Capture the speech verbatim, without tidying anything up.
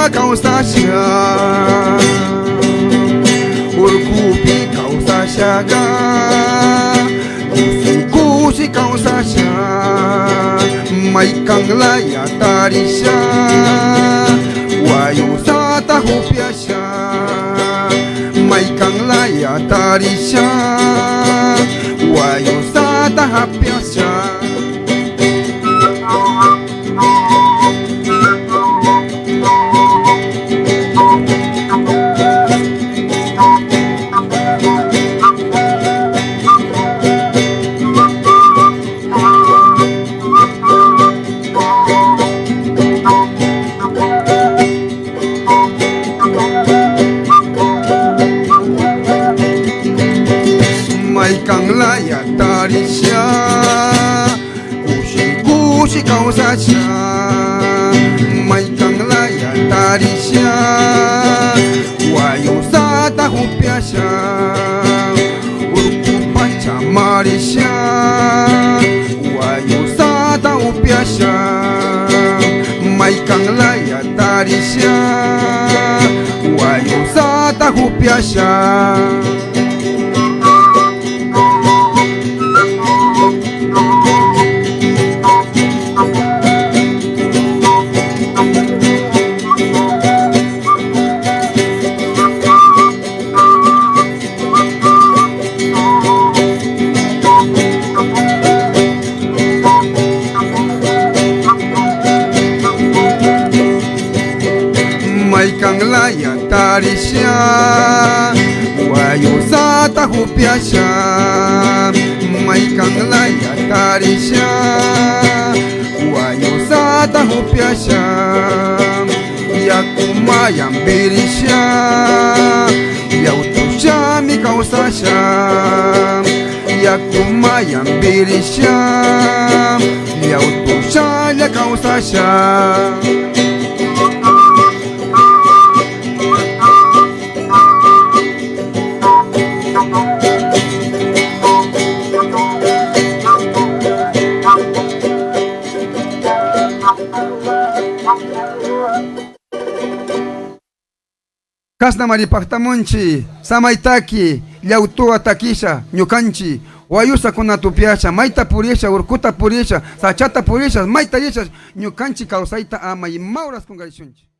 kawsasha, urkupi kawsashaga, kusi kusi kawsasha, maykan laya tarisha, wayusata hupyasha, maykan laya tarisha, wayusata hapyasha. Maykan laya tarisha, kushi kushi kawsasha, maykan laya tarisha, wayusata hupyasha, urku pacha marisha, wayusata upyasha, maykan laya tarisha, wayusata upyasha. Maykan laya tarisha, wayusata upyasha. Maykan laya tarisha, wayusata upyasha. Yaku mayan virisha, llawtushami kawsasha. Yaku mayan virisha, llawtushalla kawsasha. Kasnamari paktamunchik, samay taki, llawtuwa takisha, ñukanchik, wayusakunata upyasha, mayta purisha, urkuta purisha, sachata purisha, mayta risha, ñukanchik kawsayta ama ima horas qunqarishunchik.